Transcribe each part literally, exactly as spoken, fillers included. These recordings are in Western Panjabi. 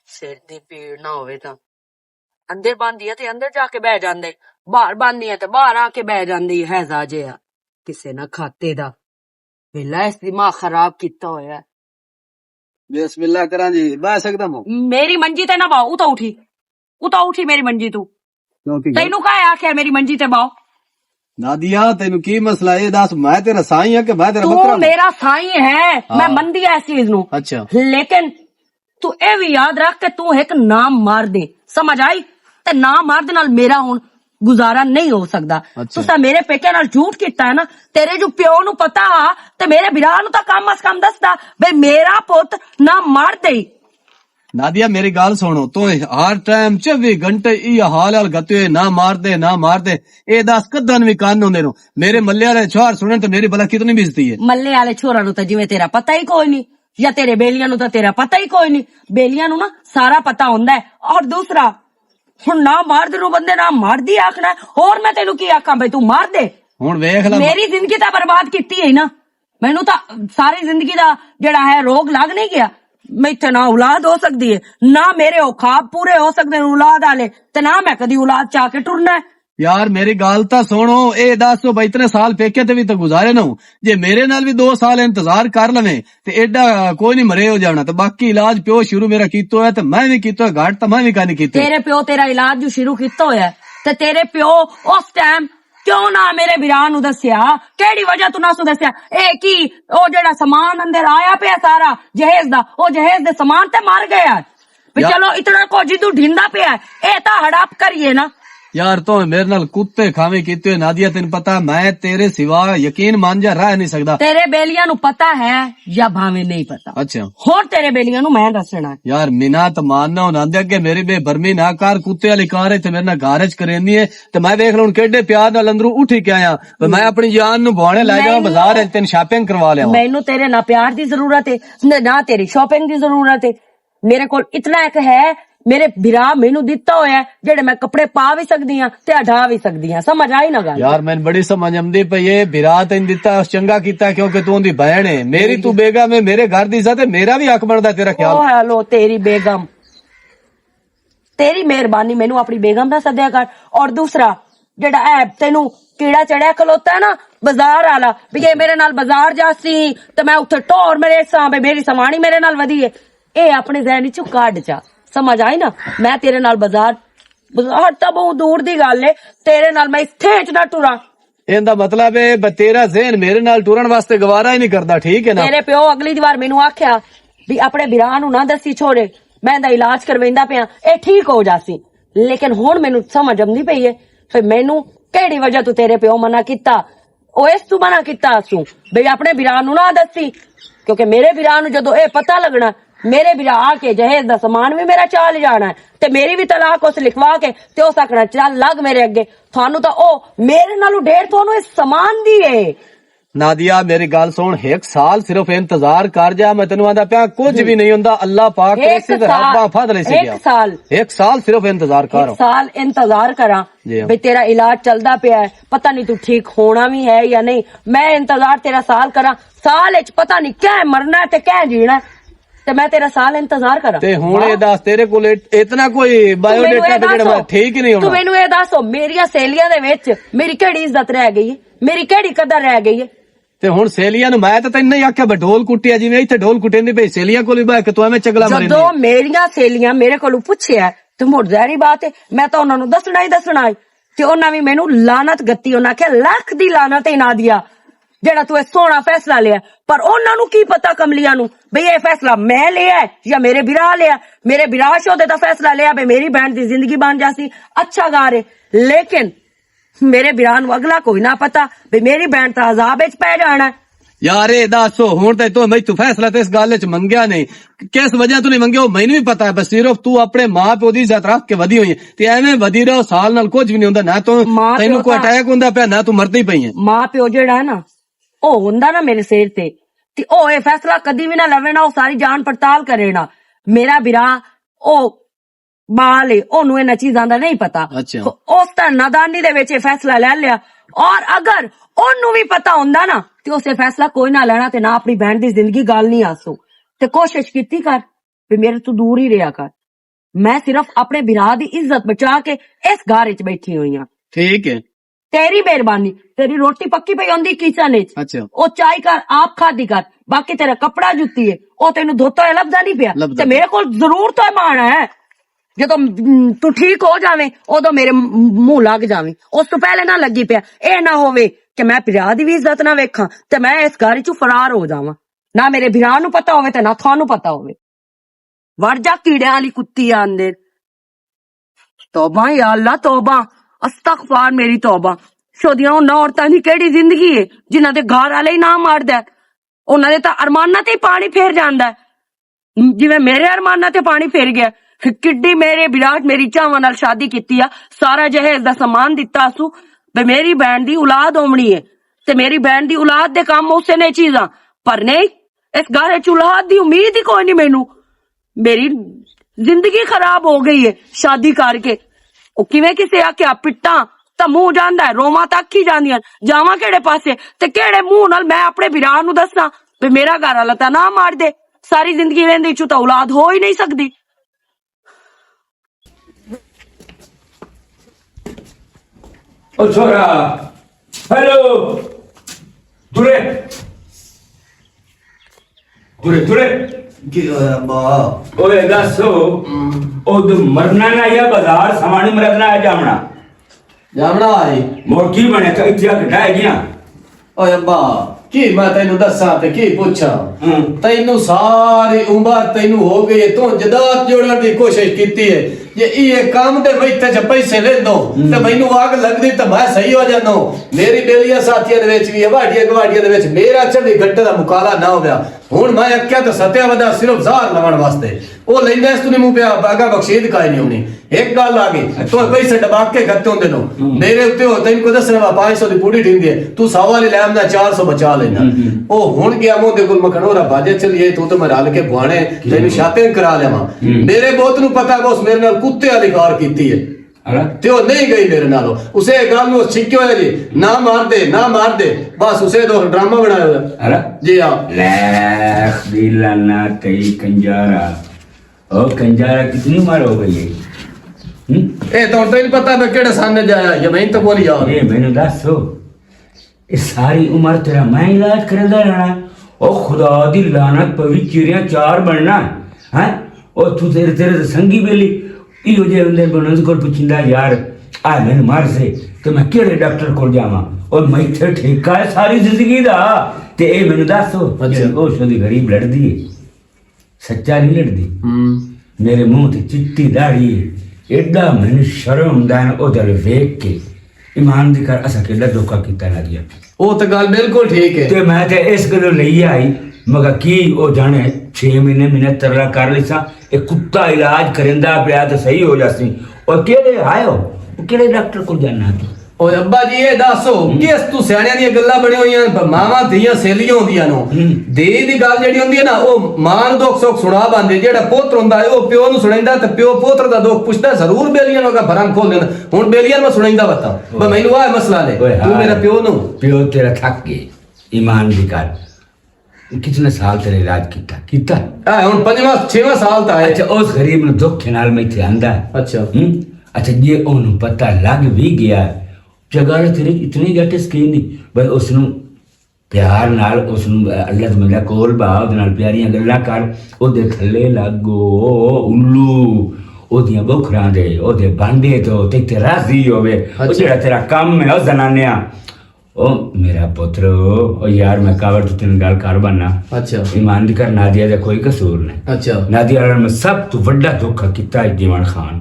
سر دی پیڑ نہ ہوئے تاں اندر باندھی ہے تے اندر جا کے بہ جاندے، باہر باندھی ہے تے باہر آ کے بہ جاندی ہے۔ ہیضا جیا کسے نہ کھاتے دا۔ ویلا اس دماغ خراب کیتا ہویا ہے۔ بسم اللہ کراں جی، بہ سکدا ہوں؟ میری منجی تے نہ باؤ، اتو اٹھی، اتو اٹھی میری منجی تو۔ کیوں کی گل؟ تینوں کا آخیا میری منجی تے باؤ؟ نادیا، تینوں کی مسئلہ؟ اے دس، میں تیرا سائیں ہاں کہ میں تیرا تو بکرا ہاں؟ میرا سائیں ہے، میں ہاں۔ مندی ہاں اس چیز نو۔ اچھا۔ لیکن تو اے بھی یاد رکھ کہ تو ایک نام مار دے، سمجھ آئی؟ تے نام مار دے نال میرا ہن گزارا نہیں ہو سکدا۔ اچھا۔ تساں میرے پیکے نال جھوٹ کیتا ہے نا، تیرے جو پیو نو پتا ہا تے میرے بھرا نو تاں کم از کم دسدا بھئی میرا پوت نہ مار دے۔ نادیا، میری گل سنو، تو ہر ٹائم چوبی گھنٹے ای حال حال گتے ہوئے، نہ مار دے، نہ مار دے۔ اے دس کدن وی کان ہوندے نو؟ میرے ملے والے چھوہر سنن تے میری بلا کتنی بےعزتی ہے۔ ملے والے چھوہراں نو تاں جویں تیرا پتہ ہی کوئی نہیں، یا تیرے بیلیاں نو تاں تیرا پتہ ہی کوئی نہیں۔ بیلیاں نو نا سارا پتہ ہوندا ہے۔ اور دوسرا، ہن نہ مار دے نو بندے نہ مار دی آکھنا ہے۔ اور میں تینوں کی آکھاں بھئی تو مار دے؟ ہن ویکھ لے۔ میری زندگی تاں برباد کیتی ہے نا۔ مینوں تاں ساری زندگی دا جڑا ہے روگ لگ نہیں گیا۔ میں اتھے نہ اولاد ہو سکدی ہے، نہ میرے او خواب پورے ہو سکدے نے اولاد والے، تے نہ میں کدی اولاد چاہ کے ٹرنا ہے۔ یار، میری گل تاں سنو، اے دسو بھائی، اتنے سال پیکے تے وی تاں گزارے نہ ہو۔ جے میرے نال وی دو سال انتظار کر لویں تے ایڈا کوئی نہیں مرے ہو جانا، تے باقی علاج پیو شروع میرا کیتا ہویا تے میں وی کیتا ہویا، گھٹ تے میں وی کائیں کیتے۔ تیرے پیو تیرا علاج جو شروع کیتا ہویا ہے، تے تیرے پیو اس ٹائم کیوں نہ میرے بھرا نو دسیا؟ کیڑی وجہ تو نہ سو دسیا؟ اے کی او جڑا سامان اندر آیا پیا سارا جہیز دا، او جہیز دے سامان تے مر گیا۔ بھی یا- چلو اتنا کو جدو ڈھیندا پیا ہے، اے تا ہڑپ کریے نا۔ یار، تو میرے نال کتے کھاویں کیتے ہوئے، نادیا، تین پتا میں تیرے سوا یقین مان جا رہ نہیں سکدا۔ تیرے بیلیاں نو پتا ہے یا بھاویں نہیں پتا۔ اچھا۔ ہور تیرے بیلیاں نو میں دسنا ہے۔ یار، مینا تے ماننا ہن آندے اگے میری بے برمی نہ کر، کتے والی کار اتھے میرے نال گھر وچ کریندی ہے، تے میں ویکھ لوں کیڈے پیار نال اندروں اٹھ کے آیا، تے میں اپنی جان نو بوانے لے جاواں بازار وچ، تین شاپنگ کروا لیا۔ مینوں تیرے نہ پیار دی ضرورت ہے، نہ، نہ تیری شاپنگ دی ضرورت ہے۔ میرے کول اتنا ایک ہے، میرے بھرا مینوں دتا ہویا ہے، جڑے میں کپڑے پا وی سکدی ہاں تے اڈا وی سکدی ہاں۔ سمجھ آئی نہ گل؟ یار، میں بڑی سمجھ آمدی پئی اے، بھرا تین دتا، اس چنگا کیتا، کیونکہ تو اوندی بہن ہے۔ میری تو بیگم ہے، میرے گھر دی عزت ہے، میرا بھی حق بندا تیرا خیال۔ او ہیلو، تیری بیگم، تیری مہربانی، مینوں اپنی بیگم نہ سدیا کر۔ اور دوسرا، جڑا اے تینوں کیڑا چڑھیا کھلوتا ہے نا بازار والا، بھی اے میرے نال بازار جاسی تے میں اتھے ٹور مرے ساں، بھی میری سوانی میرے نال ودی ہے۔ اے اپنے ذہن وچوں کڈ چا، سمجھ آئی نا؟ میں تیرے نال بازار، بازار تاں بہت دور دی گل ہے، تیرے نال میں اتھے وچ نہ ٹراں۔ ایندا مطلب ہے، ب-، تیرا ذہن میرے نال ٹرن واسطے گوارا ہی نہیں کردا، ٹھیک ہے نا؟ میرے پیو اگلی وار مینوں آکھیا بھی اپنے بھرا نوں نہ دسی چھوڑے، میں ایندا علاج کرویندا پیاں، اے ٹھیک ہو جاسی۔ لیکن ہن مینوں سمجھ آندی پئی ہے، پھر مینوں کیڑی وجہ تو تیرے پیو منع کیتا؟ او اس تو منع کیتا اسوں، بھئی اپنے بھرا نوں نہ دسی، کیونکہ میرے بھرا نوں جدوں اے پتہ لگنا، میرے بھرا آ کے جہیز دا سامان وی میرا چا لے جانا ہے، تے میری وی طلاق اس لکھوا کے تے اس آکھنا، "چل لگ میرے اگے۔" تھانوں تاں او میرے نالوں ڈھیر تھانوں اس سامان دی ہے۔ نادیہ، میری گل سن، ایک سال صرف انتظار کر جا، میں تینوں آندا پیا، کچھ بھی نہیں ہوندا، اللہ پاک ایک اسی طرح سال، باں پھد لے سی ایک گیا۔ سال۔ ایک سال صرف انتظار کر۔ ایک سال انتظار کراں۔ جی ہاں۔ بھئی تیرا علاج چلدا پیا ہے، پتہ نہیں تو ٹھیک ہونا بھی ہے یا نہیں۔ میں انتظار تیرا سال کراں، سال اچ پتہ نہیں کیا مرنا ہے تے کیا جینا ہے۔ تے میں تیرا سال انتظار کراں۔ تے ہن اے دس، تیرے کول ات-، اتنا کوئی تو بایو مینوں ڈیٹا اے تے جڑا دس، میں ٹھیک ہی نہیں تو ہونا۔ مینوں اے دس، او میریاں سہیلیاں دے وچ میری کیڑی عزت رہ گئی ہے؟ میری کیڑی قدر رہ گئی ہے؟ تے ہن سہیلیاں نوں میں تے تینوں نہیں آکھیا، بس ڈھول کٹیا، جویں ایتھے ڈھول کٹیندی پئی، سہیلیاں کول وی بہ کے تو ایویں چگلا مارے جدوں۔ میریاں سہیلیاں میرے کولوں پچھیا تے مڑ ظاہری بات ہے، میں تاں انہاں نوں دسنا ہی دسنا ہے۔ تے انہاں وی مینوں لعنت گتی، انہاں آکھیا، "لکھ دی لعنت ہے نادیہ، جڑا تو اے سوہنا فیصلہ لیا۔" پر انہاں نوں کی پتہ کملیاں نوں بھئی اے فیصلہ میں لیا ہے یا میرے بھرا لیا۔ میرے بھرا شودے دا فیصلہ لیا بھئی میری بہن دی زندگی بن جاسی، اچھا گار ہے۔ لیکن میرے بھرا نوں اگلا کوئی نہ پتہ بھئی میری بہن تاں عذاب وچ پے جانا ہے۔ یار، اے دس، ہن تے تو میں تو فیصلہ تے اس گل وچ منگیا نہیں۔ کس وجہ تو نہیں منگیا، او مینوں بھی پتہ ہے، بس صرف تو اپنے ماں پیو دی عزت رکھ کے ودی ہوئی ہے۔ تے ایویں ودی رہو، سال نال کچھ بھی نہیں ہوندا، نہ تو ماں تینوں پیو کوئی تاں اٹیک ہوندا پیا، نہ تو مردی پئی ہے۔ ماں پیو جڑا ہے نا، او ہوندا نا میرے سر تے، تے او اے فیصلہ کدی بھی نہ لوے نا، او ساری جان پڑتال کرے نا۔ میرا بھرا، او بال ہے، اونوں انہاں چیزاں دا نہیں پتا۔ اچھا۔ اس طرح نادانی دے وچ یہ فیصلہ لے لیا، اور اگر اونوں بھی پتا ہوندا نا، تے اسے فیصلہ کوئی نہ لینا، تے نہ اپنی بہن دی زندگی گل نہیں آسو۔ تے کوشش کیتی کر، بھی میرے تو دور ہی رہیا کر۔ میں صرف اپنے بھرا دی عزت بچا کے اس گھر وچ بیٹھی ہوئی ہاں۔ ٹھیک ہے۔ تیری مہربانی، تیری روٹی پکی پئی ہوندی کچن وچ۔ اچھا۔ او چائی کر، آپ کھادی کر، باقی تیرا کپڑا جُتی ہے، او تینوں دھوتا ہویا لبدا نہیں پیا۔ لبدا تے میرے کول ضرور تو ایمان ہے۔ جدوں، م، تو ٹھیک ہو جاویں، اودوں میرے م-، منہ لگ جاویں۔ اس تو پہلے نہ لگی پیا۔ اے نہ ہووے کہ میں بھرا دی بھی عزت نہ ویکھاں تے میں اس گھر چوں فرار ہو جاواں۔ نہ میرے بھرا نوں پتہ ہووے تے نہ تھانوں پتہ ہووے۔ وڑ جا کیڑیاں والی کتی آندے۔ توبہ یا اللہ، توبہ، استغفار، میری توبہ۔ شودیاں انہاں عورتاں دی کیڑی زندگی ہے جنہاں دے گھر والے ہی نہ ماردا ہے؟ انہاں دے تاں ارماناں تے ہی پانی پھر جاندا ہے، جویں میرے ارماناں تے پانی پھر گیا۔ کڈی میرے وراٹ میری چاواں نال شادی کیتی آ، سارا جہیز دا سامان دتا سو، تے میری بہن دی اولاد ہومنی ہے، تے میری بہن دی اولاد دے کام اسے نے چیزاں، پر نہیں، اس گھر وچ اولاد دی امید ہی کوئی نہیں مینوں۔ میری زندگی خراب ہو گئی ہے شادی کر کے۔ او کیویں کسے آکھیا پٹاں تاں منہ جاندا ہے، روواں تاں اکھی جاندیاں، جاواں کیڑے پاسے؟ تے کیڑے منہ نال میں اپنے بھرا نوں دساں بھی میرا گھر والا تاں نہ مار دے؟ ساری زندگی رہندے چوں تاں اولاد ہو ہی نہیں سکدی۔ او چھوڑا، ہیلو، دورے، دورے، دورے۔ کی ہویا با؟ اوے دسو، ہم۔ او دو مرنا نہ یا بازار سامان مرنا ہے جامنا؟ جامنا آئی۔ مور کی بنے تو اتیا کٹا ہے گیا؟ اوے ابا، کی میں تینوں دساں تے کی پوچھاں؟ ہم۔ تینوں ساری عمر تینوں ہو گئی ہے، تو جداد جوڑن دی کوشش کیتی ہے۔ جے ایہہ کام دے وچ تے جے پیسے لیندو، ہم۔ تے مینوں آگ لگدی تے میں صحیح ہو جاندو۔ میری بیلیاں ساتھیاں دے وچ وی، واڈیاں گواڈیاں دے وچ میرا چوبی گھنٹے دا مکالا نہ ہویا۔ ہن میں اکیا تے ستیا ودا صرف زہر لگن واسطے۔ او لیندا اس تو نہیں منہ پیا، اگا بخشید کائے نہیں ہونی۔ ایک گل آ گئی، تو پیسے ڈبا کے کھتے ہوندے نو۔ ہم۔ میرے اُتے ہو تین کو دس رہا پانچ سو دی پوری ٹھیک دی ہے۔ تو سوا لے لیم دا چار سو بچا لینا۔ ہم، ہم۔ او ہن گیا مو دے گل مکھنو را باجے چلیے، تو تو میں رال کے بوانے، تینوں شاپنگ کرا لیواں۔ ہم۔ میرے بہت نو پتہ ہے، بس میرے نال کتے والی کار کیتی ہے۔ ارے؟ تے او نہیں گئی میرے نال۔ اسے گل نو چھکیو ہے جی، نہ مار دے، نہ مار دے۔ بس اسے تو ڈرامہ بنایا ہوا۔ ارے؟ جی ہاں۔ لیخ دی لعنت تئی کنجارا۔ او کنجارا، کتنی عمر ہو گئی ہے؟ ہم؟ اے تو تینوں پتہ میں کیڑے سن جایا، یا میں تو بولی یار۔ اے مینوں دس سو، اے ساری عمر تیرا میں علاج کردا رہنا؟ او خدا دی لعنت پوی چیریاں چار بننا، ہیں؟ او تو تیرے، تیرے تے سنگی بیلی، ایہو جے بندے بنوں دے کول پچھندا یار، آ مینوں مر سے، تے میں کیڑے ڈاکٹر کول جاواں؟ او میں تے ٹھیکہ ہے ساری زندگی دا، تے اے مینوں دس سو، اچھا۔ او شو دی غریب لڑدی ہے۔ سچا نہیں لڑدی۔ ہم۔ میرے منہ تے چٹی داڑھی ہے، ایڈا مینوں شرم آندا ہے نا او دل ویکھ کے۔ ایمان دی کر، اساں کیڈا دھوکا کیتا نہ دیا۔ او تے گل بالکل ٹھیک ہے۔ تے میں تے اس گلوں لئی آئی، مگر کی او جانے چھ مہینے مہینے ترلا کر لیساں، اے کتا علاج کریندا پیا تے صحیح ہو جاسی۔ او کیڑے آئے ہو؟ او کیڑے ڈاکٹر کول جانا تو؟ اوئے ابا جی، اے دسو، ہم۔ کس تو سیاݨیاں دیاں گلاں بݨیاں ہوئیاں، ب-، ماواں دھیاں سہیلیاں ہوندیاں نو۔ ہم۔ دھی دی گل جیڑھی ہوندی ہے نا، او ماں نوں دکھ سکھ سݨا پاندے، جیڑھا پتر ہوندا ہے، او پیو نوں سݨیندا تے پیو پتر دا دکھ پچھدا، ضرور بیلیاں نوں اگاں بھرم کھول دینا۔ ہن بیلیاں نوں میں سݨیندا وتاں، بس مینوں آہ مسئلہ نے، اوئے تو ہائے۔ میرا پیو نوں۔ پیو تیرا تھک گئے، ایمان دی کر۔ کتنے سال تیرے علاج کیتا؟ کیتا؟ اے ہن پنجواں، چھیواں سال تا ہے۔ اچھا، اس غریب نوں دکھ نال میں اتھے آندا ہے۔ اچھا۔ ہم؟ اچھا، جے اونوں پتہ لگ بھی گیا، جگہ تے تیرے اتنی جٹ سکین نہیں، بس اس نوں پیار نال، اس نوں اللہ دے بندے کول بہا، اس نال پیاریاں گلاں کر، او دے تھلے لگ، او الو، او دیاں بکھراں دے، او دے بانڈے تو تے تے راضی ہوے۔ او اچھا۔ جڑا تیرا کم ہے، او زنانیاں۔ او میرا پتر، او یار، میں کاوڑ تو تین گل کر بننا۔ اچھا۔ ایمان دی کر، نادیہ دا کوئی قصور نہیں۔ اچھا۔ نادیہ والا میں سب تو وڈا دکھ کیتا ہے جیون خان۔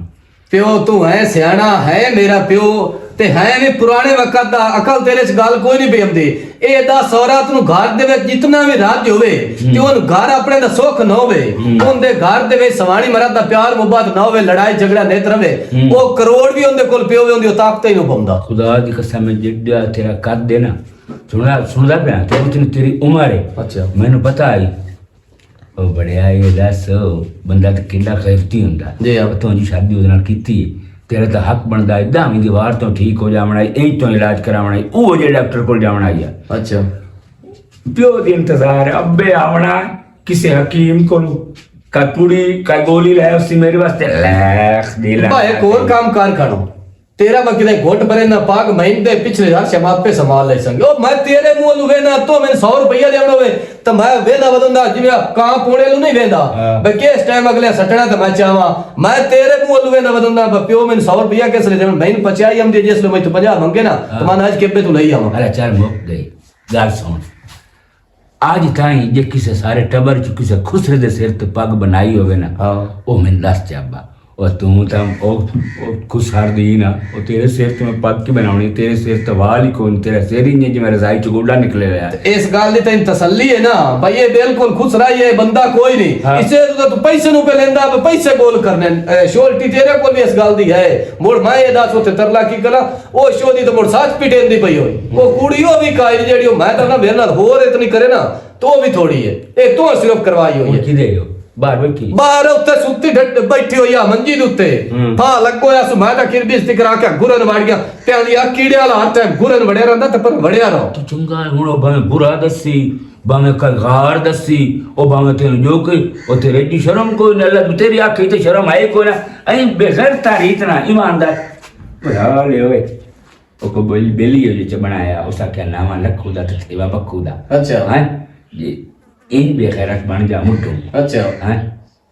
پیو تو ہے سیاݨا، ہے میرا پیو، تے ہے وی پرانے وقت دا، عقل تیرے چ گل کوئی نہیں پئی آندی۔ اے دا سورا توں گھر دے وچ جتنا وی راج ہوے، ہوں۔ تے اون گھر اپنے دا سکھ نہ ہوے، ہوں۔ اون دے گھر دے وچ سوانی مرد دا پیار محبت نہ ہوے، لڑائی جھگڑا نت رہے، ہوں۔ او کروڑ وی اون دے کول پیو وی اون دی او طاقت ہی نہ پوندا۔ خدا دی قسم ہے، جڈا تیرا قد ہے نا، سندا، سندا پیا، تے اتنی تیری عمر ہے۔ اچھا۔ مینوں پتہ ہے۔ او بڑیا، اے دس، بندہ تے کیڈا غیرتی ہوندا۔ جی ہاں۔ توں جی شادی اودے نال کیتی، تیرا تاں حق بندا ہے، دھاویں دیوار توں ٹھیک ہو جاونا ہے، اینج توں علاج کراونا ہے، او جے ڈاکٹر کول جاونا ہے۔ اچھا۔ پیو دی انتظار ہے، ابے آونا ہے، کسے حکیم کولوں، کپڑی کا گولی لے اسی میرے واسطے لیخ دی لعنت۔ بھائی، ایک اور کام کر کھڑو۔ تیرا میں کدے گھٹ بھرے نہ پاک، میں دے پچھلے ہر شے میں آپے سنبھال لے سنگے۔ او، میں تیرے منہ لوے نہ، تو میں سو روپیہ دینا ہوئے، تو میں وینا ودن دا، جی میرا کان پونے لو نہیں ویندا۔ ہاں۔ بے کس ٹائم اگلے سٹنا تو میں چاہواں، میں تیرے منہ لوے نہ ودن دا، بے پیو میں سو روپیہ کس لے دینا، میں پچائی ہم دے، جس لو میں تو پنجاہ منگے نا، تو ہاں۔ میں آج کبے تو لے آواں۔ ارے چل، مک گئی۔ گل سن۔ اج تائیں جے کسے سارے ٹبر چ کسے خسرے دے سر تے پگ بنائی ہووے نا، ہاں۔ او مینوں دس چابا۔ او توں تاں او، او خسر دی نا، او تیرے سر تے میں پگ کی بناونی، تیرے سر تے وال ہی کوئی نہیں، تیرا سر ہی نہیں جویں رضائی چ گوڈا نکلے ہویا۔ اس گل دی تینوں تسلی ہے نا بھائی، یہ بالکل خسرا ہی ہے، بندہ کوئی نہیں۔ ہاں۔ اسے تو تو پیسے نو پہ لیندا، پہ پیسے گول کرنے۔ اے، شورٹی تیرے کول بھی اس گل دی ہے۔ مڑ میں یہ دس اتھے ترلا کی کراں؟ او شو دی تو مڑ سچ پٹیندی پئی ہوئی۔ او کڑی او بھی کائی جیڑی، او میں تاں نہ میرے نال ہور اتنی کرے نا، تو او بھی تھوڑی ہے۔ اے تو صرف کروائی ہوئی ہے۔ کدے ہو؟ باہر بیٹھی؟ باہر اتھے ستی ڈٹ-، بیٹھی ہوئی آ منجی دے اتھے۔ ہوں۔ پھا لگو یا سو میں تاں کھر بھی اس تے کرا کے گرن وڑ گیا۔ تے آندی آ کیڑے والا ہر ٹائم گرن وڑیا رہندا تے پر وڑیا رہو۔ تو چنگا ہے، ہن او بھاویں برا دسی، بھاویں کوئی غار دسی، او بھاویں تینوں جو کوئی، او تیرے جی شرم کوئی نہ لگ، تیری آنکھ تے شرم آئے کوئی نہ۔ ایں بے غیرت تاریخ نہ ایماندار۔ بھرا لے ہوئے۔ او کو بل-، بلی ہو جے چ بنایا، اس آکھیا ناواں لکھو دا تے تھیوا بکھو دا۔ اچھا۔ ہاں؟ جی، این بے غیرت بن جا مٹھو۔ اچھا۔ ہاں؟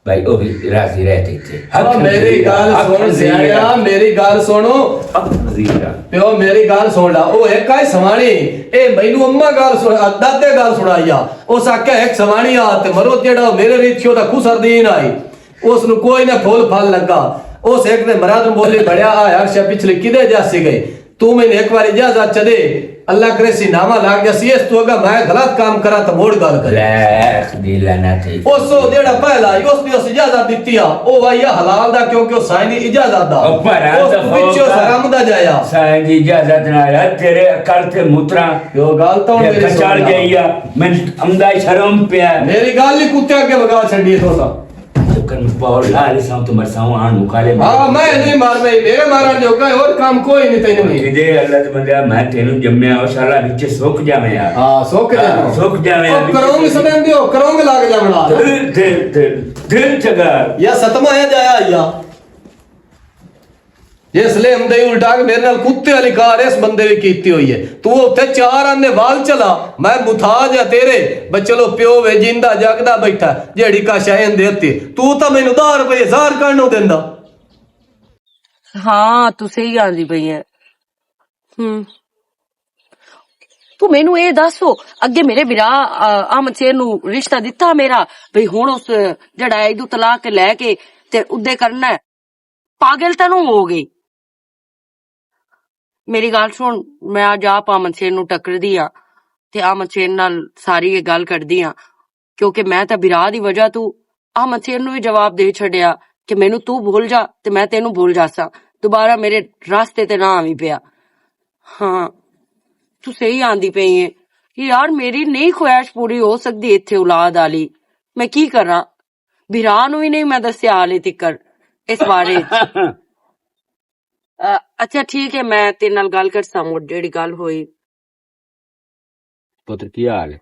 بھائی، او بھی راضی رہتے تھے۔ او میری گل سن سیاڑیا، میری گل سنو۔ حق حضیر دا۔ پیو، میری گل سن لا۔ او ایک آئی سوانی، اے مینوں اماں گل سن-، دادے گل سنائی آ۔ اس آکھیا ایک سوانی آ تے مرو جیڑا میرے ریت چھو دا خسر دین آئی۔ اس نوں کوئی نہ پھول پھل لگا۔ اس ایک نے مراد نوں بولی بڑیا آ ہر شے پچھلے کدے جاسی گئی۔ تو میں ایک بار اجازت چ دے، اللہ کرے سی نامہ لا گیا سی، اس تو اگا میں غلط کام کرا تو موڑ گل کرے۔ لیخ دی لعنت ہے۔ اس او جیڑا پہلا آئی، اس نے اس اجازت دیتی آ، او آئی آ حلال دا، کیونکہ او سائیں دی اجازت دا۔ او بھرا اس دفعو پچھے اس کا حرام دا جایا۔ سائیں دی اجازت نہ رہا، تیرے اکل تے مترا۔ یو گل تو میری کچال سن لا۔ گئی آ، میں امدا شرم پیا۔ میری گل ہی کتے اگے وگا چھڈی تو سا۔ چکر میں پاور لا لے ساں تو مرساں آن مکالے۔ ہاں، میں نہیں مار، میں میرے مارن جو کہیں اور کام کوئی نہیں تینوں نہیں۔ کدے اللہ دے بندے، میں تینوں جمیا، او سالا وچ سوک جاویں یار۔ ہاں، سوک جاویں۔ سوک جاویں او یار۔ کروں گے سمجھ دیو، کروں گے لاگ جاونا۔ دل، دل، دل، دل چگا۔ یا ستما ہے جایا یا۔ جس لے ہم دے الٹا کہ میرے نال کتے والی کار اس بندے بھی کیتی ہوئی ہے۔ تو اتھے چار آنے وال چلا، میں متھا جا تیرے، بس چلو پیو وے جیندا جاگدا بیٹھا، جیڑی کاشا این دے تے۔ تو تا مینوں دہ روپے ہزار کرنوں دیندا۔ ہاں، تو صحیح آندی پئی ہے۔ ہم۔ تو مینوں اے دس، او اگے میرے بھرا، آ، احمد شیر نو رشتہ دتا میرا، بھئی ہن اس جڑا ہے، ایدو طلاق لے کے تے ادے کرنا ہے۔ پاگل تاں نو ہو گئی۔ میری گل سن، میں اج آپ احمد شیر نو ٹکردی ہاں تے احمد شیر نال ساری یہ گل کردی ہاں، کیونکہ میں تاں بھرا دی وجہ تو احمد شیر نو وی جواب دے چھڈیا کہ مینوں تو بھول جا تے میں تینوں بھول جاساں، دوبارہ میرے راستے تے نہ آویں پیا۔ ہاں، تو صحیح آندی پئی ہے۔ یار، میری نہیں خواہش پوری ہو سکدی ایتھے اولاد آلی۔ میں کی کراں؟ بھرا نو وی نہیں میں دسیا حالے تکر اس بارے وچ۔ آ، اچھا ٹھیک ہے، میں تیرے نال گل کرساں، مڑ جیڑی گل ہوئی۔ پتر، کی حال ہے؟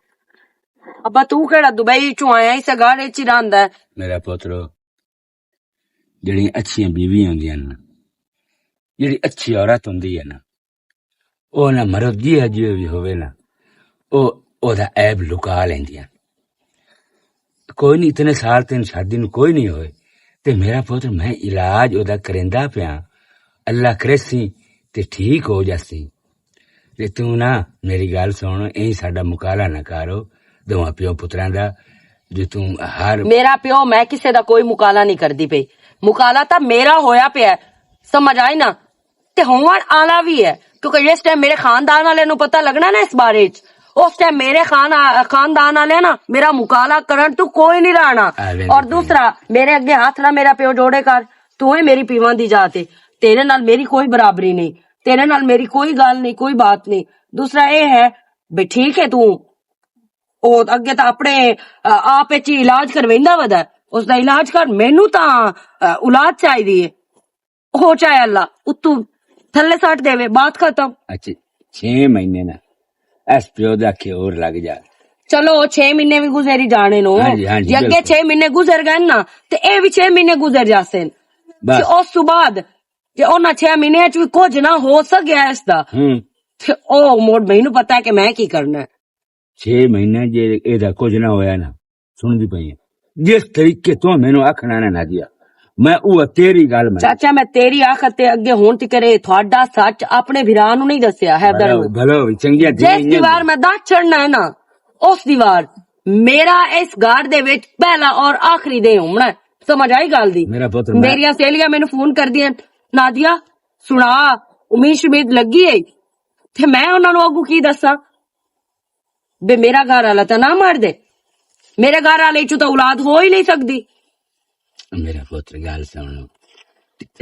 ابا، تو کیڑا دبئی چوں آیا، اسے گھر وچ ہی رہندا ہے؟ میرا پتر، جڑیاں اچھیاں بیویاں ہوندیاں نا، جڑی اچھی عورت ہوندی ہے نا، او نہ مرد جی ہے جی بھی ہوئے نا، او، او دا عیب لکا لیندیاں۔ کوئی نہیں، اتنے سال تین شادی نو کوئی نہیں ہوئے، تے میرا پتر میں علاج او دا کریندا پیاں، اللہ کرے سی تے ٹھیک ہو جاسی۔ تے توں نہ، میری گل سن، ایں ساڈا مکالا نہ کرو، دوواں پیو پتراں دا، جو توں ہر میرا پیو، میں کسے دا کوئی مکالا نہیں کردی پئی۔ مکالا تاں میرا ہویا پیا ہے۔ سمجھ آئی نا؟ تے ہون آلا وی ہے، کیونکہ جس ٹائم میرے خاندان والے نوں پتہ لگنا نا اس بارے وچ، اس ٹائم میرے خان-، خاندان والے نا میرا مکالا کرن تو کوئی نہیں رہنا۔ اور دوسرا، میرے اگے ہاتھ نہ میرا پیو جوڑے کر، تو ہے میری پیواں دی جات ہے، تیرے نال میری کوئی برابری نہیں، تیرے نال میری کوئی گل نہیں، کوئی بات نہیں۔ دوسرا اے ہے، بے ٹھیک ہے، تو او اگے تاں اپنے، آ، آپ وچ ہی علاج کرویندا ودا ہے۔ اس دا علاج کر، مینوں تاں، آ، اولاد چاہیدی ہے۔ ہو چاہے اللہ، اتوں تھلے سٹ دے، بات ختم۔ اچھا، چھ مہینے نا، اس پیو دا کھے اور لگ جا۔ چلو، چھ مہینے بھی گزر ہی جانے نو۔ ہاں جی، ہاں جی، جے اگے بالکل۔ چھ مہینے گزر گئے نا، تے اے بھی چھ مہینے گزر جاسن۔ بس۔ تے اس تو بعد، جے انہاں چھ مہینے چ بھی کچھ نہ ہو سکیا اس دا، ہوں۔ تے او مڑ مینوں پتہ ہے کہ میں کی کرنا ہے۔ چھ مہینے جے اے دا کچھ نہ ہویا نا، سن دی پئی ہے۔ جس طریقے تو مینوں آکھنا نا نادیا، میں او تیری گل میں۔ چاچا، میں تیری آخر تے اگے ہون تکرے تھوڑا سچ اپنے بھرا نوں نہیں دسیا، حیدر بھلا، نوں۔ بھلا ہوئی، چنگیاں جس دیواں دیوار میں دس چڑھنا ہے نا، اس دیوار میرا اس گھر دے وچ پہلا اور آخری دے ہونا ہے۔ سمجھ آئی گل دی؟ میرا پتر، میں میریاں سہیلیاں مینوں فون کر دیاں، "نادیا، سنا، امید شمید لگی ہے۔" تے میں انہاں نوں اگوں کی دساں؟ بے میرا گھر والا تاں نہ مر دے، میرے گھر والے چوں تاں اولاد ہو ہی نہیں سکدی۔ میرا پتر، گل سن،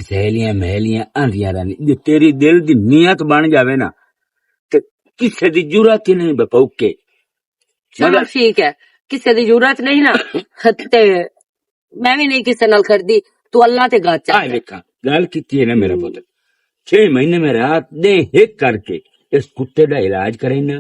سہیلیاں مہیلیاں آندیاں رہندی، جے تیری دل دی نیت بن جاوے نا، تے کسے دی جرات ہی نہیں بے پوکے۔ چلو مگر ٹھیک ہے، کسے دی جرات نہیں نا، تے میں وی نہیں کسے نال کردی، تو اللہ تے گچ آ۔ آئے ویکھاں، گل کیتی ہے نا میرا پتر۔ چھ مہینے میں رات دے ہک کر کے اس کتے دا علاج کرینا۔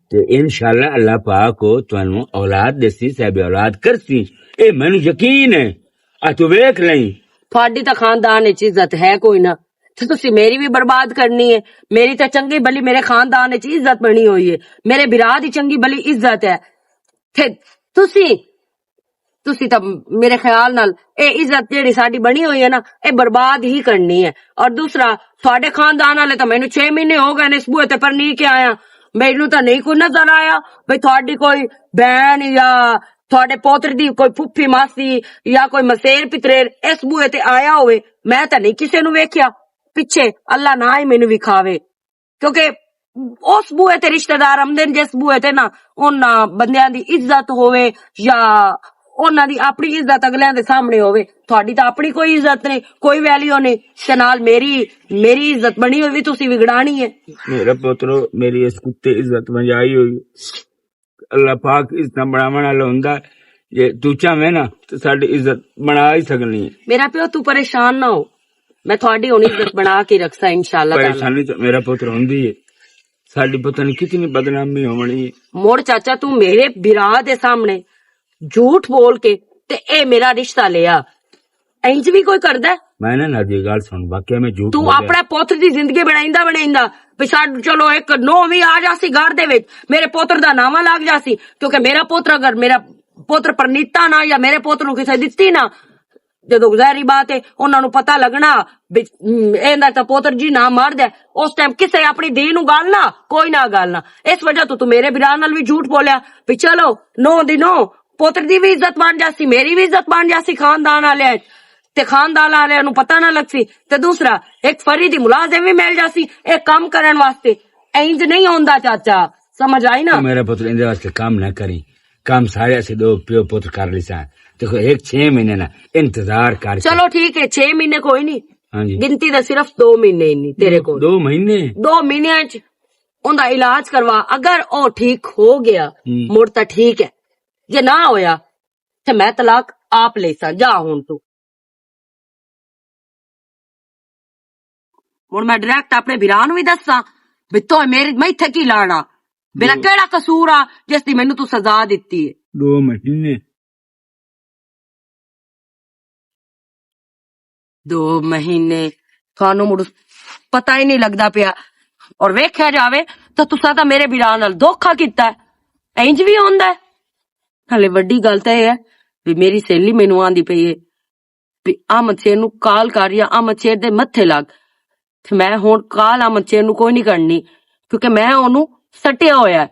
تے انشاءاللہ اللہ پاک کو تانوں اولاد دیسی، صاحب اولاد کرسی۔ اے مینوں یقین ہے۔ آ تو ویکھ لیں۔ تھوڑی تاں خاندان وچ عزت ہے کوئی نہ۔ تے تسی میری وی برباد کرنی ہے۔ میری تاں چنگی بھلی میرے خاندان وچ عزت بنی ہوئی ہے۔ میرے بھرا دی چنگی بھلی عزت ہے۔ تے تسی تسی تاں میرے خیال نال اے عزت جیڑی ساڈی بنی ہوئی ہے نا، اے برباد ہی کرنی ہے۔ اور دوسرا، تہاڈے خاندان والے تاں مینوں چھ مہینے ہو گئے نے اس بوئے تے پرنی کے آیا، مینوں تاں نہیں کوئی نظر آیا بھئی تہاڈی کوئی بہن یا تہاڈے پوتر دی کوئی پھپھی ماسی یا کوئی مسیر پتریر اس بوئے تے آیا ہوئے۔ میں تاں نہیں کسے نوں ویکھیا پچھے، اللہ نہ ہی مینوں وکھاوے۔ کیونکہ اس بوئے تے رشتہ دار آمدے نے، جس بوئے تے نا انہاں بندیاں دی عزت ہووے یا انہاں دی اپنی عزت اگلیاں دے سامنے ہووے۔ تہاڈی تاں اپنی کوئی عزت نہیں، کوئی ویلیو نہیں، تے نال میری، میری عزت بنی ہوئی وی تسی وگڑانی ہے۔ میرا پترو، میری اس کتے عزت بچائی ہوئی۔ اللہ پاک عزت بناون والا ہوندا ہے۔ جے تو چاہویں نا، تے ساڈی عزت بنا ہی سکنی ہے۔ میرا پیو، تو پریشان نہ ہو، میں تہاڈی ہن عزت بنا کے رکھساں انشاءاللہ تعالیٰ۔ پریشانی تو میرا پتر ہوندی ہے، ساڈی پتہ نہیں کتنی بدنامی ہونی ہے۔ مڑ چاچا، تو میرے بھرا دے سامنے جھوٹ بول کے تے اے میرا رشتہ لیا، انج بھی کوئی کردا ہے؟ میں نہ نادی گل سن، واقعی میں جھوٹ تو بولیا۔ اپنا پتر دی زندگی بنائیندا بنائیندا، پچھا چلو ایک نو وی آ جاسی گھر دے وچ، میرے پتر دا ناواں لگ جاسی، کیونکہ میرا پتر، اگر میرا پتر پرنیتا نہ یا میرے پتر نوں کسے دتی نہ، جدوں ظاہری بات ہے انہاں نوں پتہ لگنا بھی، ہم، ایندا تاں پتر جی نہ مرد ہے، اس ٹائم کسے اپنی دھی نوں گالنا، کوئی نہ گالنا۔ اس وجہ تو تو میرے بھرا نال وی جھوٹ بولیا بھی چلو نو دی نو، پتر دی وی عزت بن جاسی، میری وی عزت بن جاسی خاندان والے، تے خاندان والے نوں پتہ نہ لگسی۔ تے دوسرا، ایک فری دی ملازم وی مل جاسی ایک کام کرن واسطے۔ اینج نہیں ہوندا چاچا، سمجھ آئی نا؟ تو میرا پتر اندے واسطے کام نہ کری، کام سارے اسی دو پیو پتر کر لیساں۔ دیکھو، ایک چھ مہینے نا انتظار کر کے۔ چلو ٹھیک ہے، چھ مہینے کوئی نہیں۔ ہاں جی۔ گنتی دا صرف دو مہینے ہی نہیں تیرے دو، کول۔ دو مہینے؟ دو مہینے چ اوندا علاج کروا، اگر او ٹھیک ہو گیا، ہوں۔ مڑ تاں ٹھیک ہے، جے نہ ہویا تے میں طلاق آپ لیساں۔ جا ہن تو۔ ہن میں ڈائریکٹ اپنے بھرا نوں وی دساں بھی تو میرے، میں اتھے کی لانا؟ میرا دو کیڑا قصور آ جس دی مینوں تو سزا دتی ہے؟ دو مہینے۔ دو مہینے تھانوں مڑ پتہ ہی نہیں لگدا پیا۔ اور ویکھیا جاوے تاں تساں تاں میرے بھرا نال دھوکا کیتا ہے۔ انج وی ہوندا ہے؟ ہلے وڈی گل تاں اے ہے وی میری سہیلی مینوں آندی پئی ہے وی احمد شیر نوں کال کر یا احمد شیر دے متھے لگ۔ تے میں ہن کال احمد شیر نوں کوئی نہیں کرنی، کیونکہ میں اونوں سٹیا ہویا ہے۔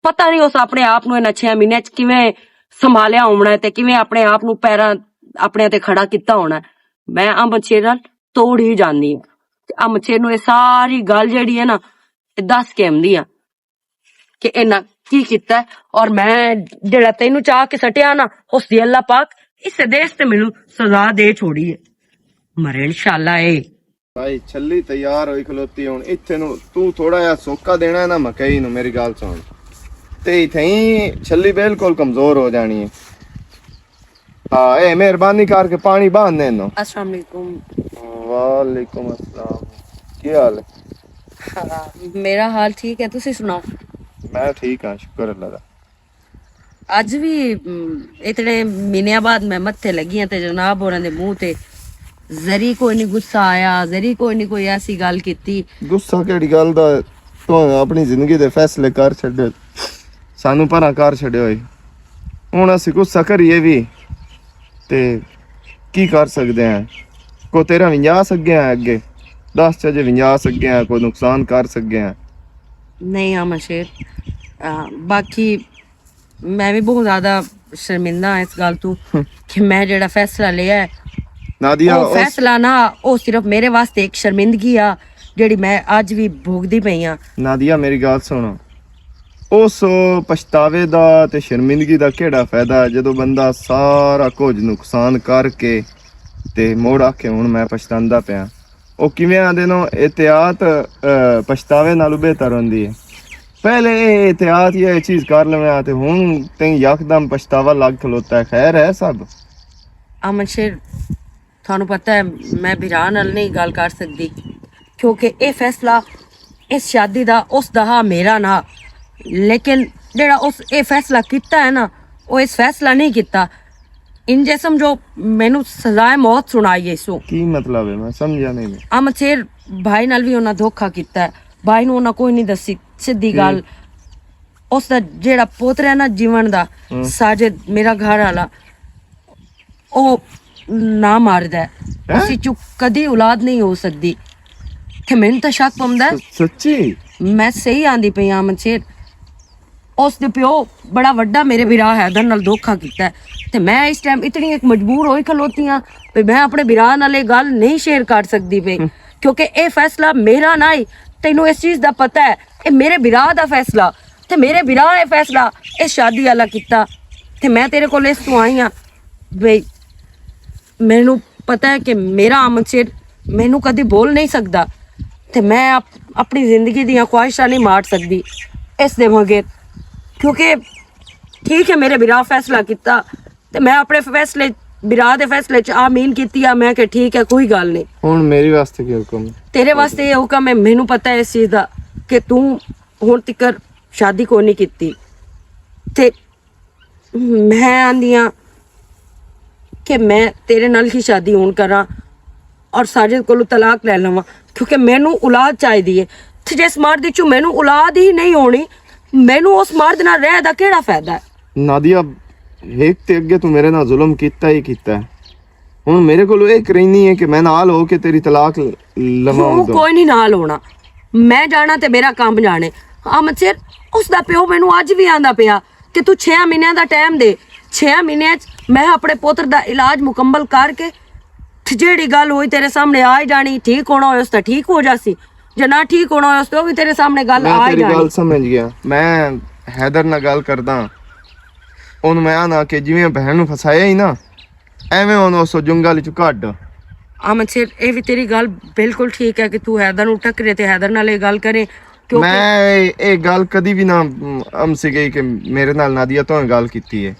پتہ نہیں اس اپنے آپ نوں انہاں چھ مہینے چ کیویں سنبھالیا ہونا ہے تے کیویں اپنے آپ نوں پیراں اپنے تے کھڑا کیتا ہونا ہے۔ میں احمد شیر نال توڑ ہی جاندی ہاں۔ تے احمد شیر نوں اے ساری گل جیڑی ہے نا، اے دس کے آندی ہاں کہ انہاں کی کیتا ہے، اور میں جیڑا تینوں چاہ کے سٹیا نا، اس دی اللہ پاک اس دیش تے مینوں سزا دے چھوڑی ہے۔ مرے انشاءاللہ اے۔ بھائی، چھلی تیار ہوئی کھلوتی ہن۔ ایتھے نوں توں تھوڑا جہا سوکا دینا ہے نا مکئی نوں، میری گل سن۔ تے ایتھے ہی چھلی بالکل کمزور ہو جانی ہے۔ ہاں، اے مہربانی کر کے پانی بہن دے نو۔ السلام علیکم۔ وعلیکم السلام۔ کی حال ہے؟ ہاں، میرا حال ٹھیک ہے، تسی سناؤ؟ میں ٹھیک ہاں، شکر اللہ دا۔ اج وی اتنے مہینیاں بعد میں متھے لگی ہاں تے جناب ہوراں دے منہ تے ذری کوئی نہیں غصہ آیا، ذری کوئی نہیں کوئی ایسی گل کیتی۔ غصہ کیڑی گل دا؟ تو اپنی زندگی دے فیصلے کر چھڈے، سانو پراں کر چھڈے ہوئے۔ ہن اسی غصہ کریے وی تے کی کر سکدے ہیں؟ کو تیرا ونجا سکے ہیں اگے؟ دس چجے ونجا سکے ہیں، کوئی نقصان کر سکے ہیں؟ نہیں آمن شیر، باقی میں بھی بہت زیادہ شرمندہ ہاں اس گل تو کہ میں جڑا فیصلہ لیا ہے، نادیا، وہ فیصلہ نہ، وہ صرف میرے واسطے ایک شرمندگی آ، جڑی میں اج بھی بھوگدی پئی ہاں۔ نادیا، میری گل سنو، اس پچھتاوے دا تے شرمندگی دا کیڑا فائدہ ہے جدوں بندہ سارا کچھ نقصان کر کے تے مڑ آکھے، "ہن میں پچھتاندا پیا۔" او کیویں آندے نو، احتیاط، اے، پچھتاوے نالوں بہتر ہوندی ہے۔ پہلے اے احتیاط یا اے چیز کر لویں آ تے ہن تیں یکدم پچھتاوا لگ کھلوتا ہے۔ خیر ہے سب؟ امن شیر، تھانوں پتہ ہے میں بھرا نال نہیں گل کر سکدی، کیونکہ اے فیصلہ اس شادی دا اس دا ہا، میرا نہ۔ لیکن جڑا اس اے فیصلہ کیتا ہے نا، او اس فیصلہ نہیں کیتا۔ ان جسم جو مینوں سزائے موت سنائی ہے سو۔ کی مطلب ہے؟ میں سمجھا نہیں۔ امن شیر، بھائی نال بھی انہاں دھوکا کیتا ہے، بھائی نوں انہاں کوئی نہیں دسی سدھی گل۔ اس دا جیڑا پوتر ہے نا جیون دا، ساجد، میرا گھر والا، او نہ ماردا ہے۔ اس وچوں کدی اولاد نہیں ہو سکدی۔ تے مینوں تے شک پوندا ہے۔ سچی؟ میں صحیح آندی پئی ہاں، منشیر۔ اس دے پیو بڑا وڈا میرے بھرا حیدر نال دھوکا کیتا ہے۔ تے میں اس ٹائم اتنی ایک مجبور ہوئی کھلوتی ہاں، تے میں اپنے بھرا نال یہ گل نہیں شیئر کر سکدی پئی، کیونکہ اے فیصلہ میرا نہ ہی۔ تینوں اس چیز دا پتہ ہے، اے میرے بھرا دا فیصلہ۔ تے میرے بھرا اے فیصلہ اس شادی والا کیتا۔ تے میں تیرے کول اس تو آئی ہاں بھئی، مینوں پتہ ہے کہ میرا آمد شیر مینوں کدی بول نہیں سکدا۔ تے میں اپ-، اپنی زندگی دیاں خواہشاں نہیں مار سکدی اس دے مگر، کیونکہ ٹھیک ہے، میرے بھرا فیصلہ کیتا تے میں اپنے فیصلے، بھرا دے فیصلے چ آمین کیتی آ۔ میں کہ ٹھیک ہے، کوئی گل نہیں۔ ہن میرے واسطے کی حکم ہے؟ تیرے واسطے یہ حکم ہے، مینوں پتہ ہے اس چیز دا کہ توں ہن تکر شادی کو نہیں کیتی۔ تے میں آندی ہاں کہ میں تیرے نال ہی شادی ہون کراں اور ساجد کولوں طلاق لے لواں، کیونکہ مینوں اولاد چاہیدی ہے۔ تے جس مرد چوں مینوں اولاد ہی نہیں ہونی، مینوں اس مرد نال رہ دا کیڑا فائدہ ہے؟ نادیہ، ایک تے اگے تو میرے نال ظلم کیتا ہی کیتا ہے۔ ہن میرے کولوں ایک رہنی ہے کہ میں نال ہو کے تیری طلاق لواں۔ ہوں، کوئی نہیں نال ہونا۔ میں جانا تے میرا کام جانے۔ آمد سر، اس دا پیو مینوں اج بھی آندا پیا کہ تو چھ مہینے دا ٹائم دے، چھ مہینے چ میں اپنے پوتر دا علاج مکمل کر کے تے جیڑی گل ہوئی تیرے سامنے آ ہی جانی، ٹھیک ہونا ہویا اس تے ٹھیک ہو جاسی، جے نہ ٹھیک ہونا ہویا اس تے او بھی تیرے سامنے گل میں آ ہی تیری جانی۔ گل سمجھ گیا۔ میں حیدر نال گل کردا۔ اون میں آنا کہ جویں بہن نوں فسایا ہی نا، ایویں اون اس جنگل چ کڈ۔ آمد شیر، اے بھی تیری گل بالکل ٹھیک ہے کہ تو حیدر نوں ٹکرے تے حیدر نال اے گل کرے، کیونکہ میں اے، اے گل کدی بھی نہ، ام، امسی گئی کہ میرے نال نادیہ تو گل کیتی ہے۔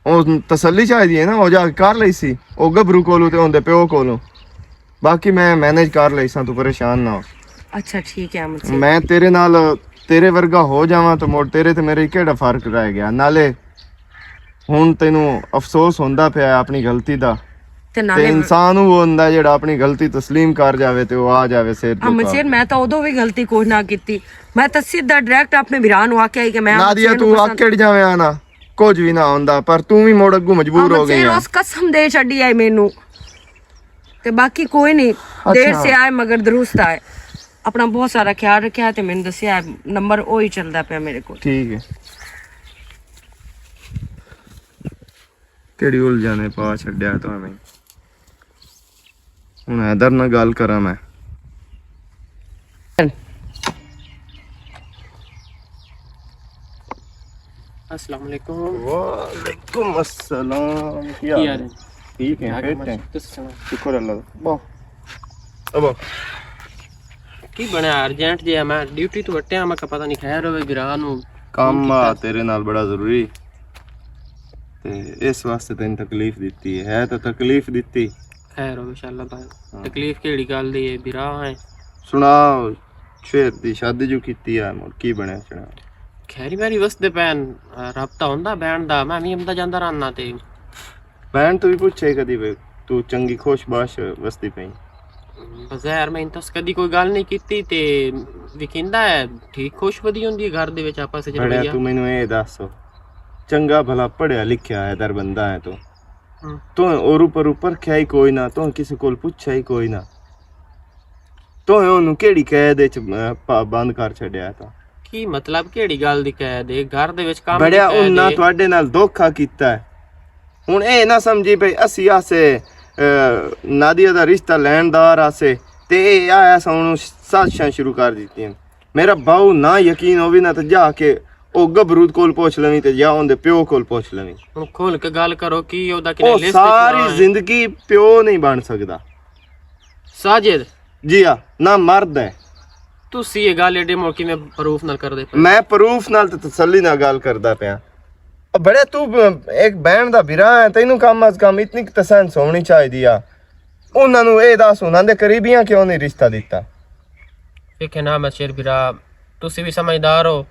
او تسلی چاہیدی ہے نا، او جا کے کر لئی سی، او گبرو کولوں تے اوندے پیو کولوں۔ باقی میں مینج کر لئی ساں، تو پریشان نہ ہو۔ اچھا، ٹھیک ہے، مجھے میں تیرے نال، تیرے ورگا ہو جاواں تو مڑ تیرے تے میرے کیڑا فرق رہ گیا؟ نالے ہن تینوں افسوس ہوندا پیا ہے اپنی غلطی دا۔ تے تے نالے انسان وہ ہوندا جڑا اپنی غلطی تسلیم کر جاوے تے وہ آ جاوے سر دے امن شیر، میں تو ادو بھی غلطی کوئی نہ کیتی۔ میں تو سیدھا ڈائریکٹ اپنے بھرا نوں آکھیا ہی کہ میں امن نادیہ، شیر نوں تو پسند آکھڑ جاویں آنا، کچھ بھی نہ ہوندا، پر توں بھی مڑ اگوں مجبور ہو گئی ہے۔ اس قسم دے چھڈی آئے مینوں۔ تے باقی کوئی نہیں، دیر سے آئے مگر درست آئے۔ اپنا بہت سارا خیال رکھیا تے مینوں دسیا ہے، نمبر اوہی چلدا پیا میرے کول۔ ٹھیک ہے۔ کیڑی الجھن ہے پا چھڈیا تو میں۔ ہن حیدر نال گل کراں میں۔ السلام علیکم۔ وعلیکم السلام۔ کیا حال ہے؟ ٹھیک ہے، فٹ ہے۔ شکر اللہ۔ ابا۔ کی بنیا ارجنٹ جی؟ میں ڈیوٹی تو وٹیا، میں کہ پتہ نہیں خیر ہوے، گراں نو کم آ تیرے نال بڑا ضروری۔ تے اس واسطے تینوں تکلیف دتی ہے، ہے تو تکلیف دتی۔ خیر ہو انشاءاللہ بھائی۔ تکلیف کیڑی گل دی ہے، بھرا ہے۔ سنا، شیر دی شادی جو کیتی ہے، مڑ کی بنیا سنا؟ خیری میری وسدے پین، رابطہ ہوندا بین دا، میں وی امدا جاندا رہنا تے۔ بین تو وی پوچھے کدی وے، تو چنگی خوش باش وسدی پئی؟ بظاہر میں انتس کدی کوئی گل نہیں کیتی تے وکیندا ہے، ٹھیک خوش ودی ہوندی ہے گھر دے وچ آپس وچ بڑیا رویہ۔ تو مینوں اے دس، چنگا بھلا پڑھیا لکھیا ہے در بندہ ہے تو؟ ہوں۔ تو اور اوپر اوپر کیا ہی کوئی نہ، تو کسی کول پوچھا ہی کوئی نہ۔ تو اونوں کیڑی قید وچ، اہ، پا-، بند کر چھڈیا تھا؟ کی مطلب، کیڑی گل دی قید ہے؟ گھر دے وچ کم دی بڑیا قید انہاں ہے۔ تواڈے نال دھوکا کیتا ہے۔ ہن اے نہ سمجھی پئی اسی آسے، اہ، نادیہ دا رشتہ لین دار آسے تے اے آیا سا اونوں سازشاں شروع کر دتیاں۔ میرا باؤ نہ یقین ہووی نہ تے جا کے او گبرو کول پوچھ لویں تے یا اون دے پیو کول پوچھ لویں۔ ہن کھل کے گل کرو، کی او دا کنے او لسٹ ساری وچ نہ ہے؟ زندگی پیو نہیں بن سکدا۔ ساجد، جی ہاں، نہ مرد ہے۔ تسی یہ گل ایڈے موقع میں پروف نال کر دے پے؟ میں پروف نال تے تسلی نال گل کردا پیا۔ او بڑے تو ایک بہن دا برا ہے، تینوں کم از کم اتنی کُ تسہن سونی چاہیدی آ۔ انہاں نوں اے دس، انہاں دے قریبیاں کیوں نہیں رشتہ دتا؟ دیکھے نا، میں شیر برا، تسی بھی سمجھدار ہو،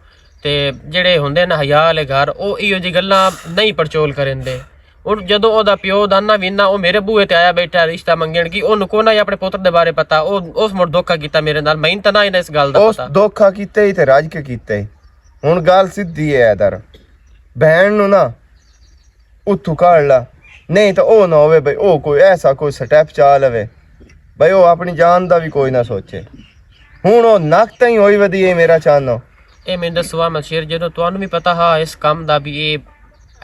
تے جڑے ہوندے نا حیا والے گھر، او ایہو جی گلاں نہیں پرچول کریندے۔ ہن جدوں او دا پیو دا نہ وینا، او میرے بوئے تے آیا بیٹھا رشتہ منگن کی، اونوں کونا ہی اپنے پتر دے بارے پتا، او اس مڑ دھوکا کیتا میرے نال، میں تے نہ ہی اس گل دا اس پتا۔ دھوکا کیتے ہی تے رج کے کیتے ہی۔ ہن گل سدھی ہے ادھر، بہن نوں نا اتھوں کڈ لا، نہیں تے او نہ ہووے بھئی او کوئی ایسا کوئی سٹیپ چا لوے، بھئی او اپنی جان دا بھی کوئی نہ سوچے۔ ہن او نک تائیں ہوئی ودی ہے میرا چانو۔ اے میں دسو احمد شیر، جدوں تانوں بھی پتا ہا اس کم دا بھی اے،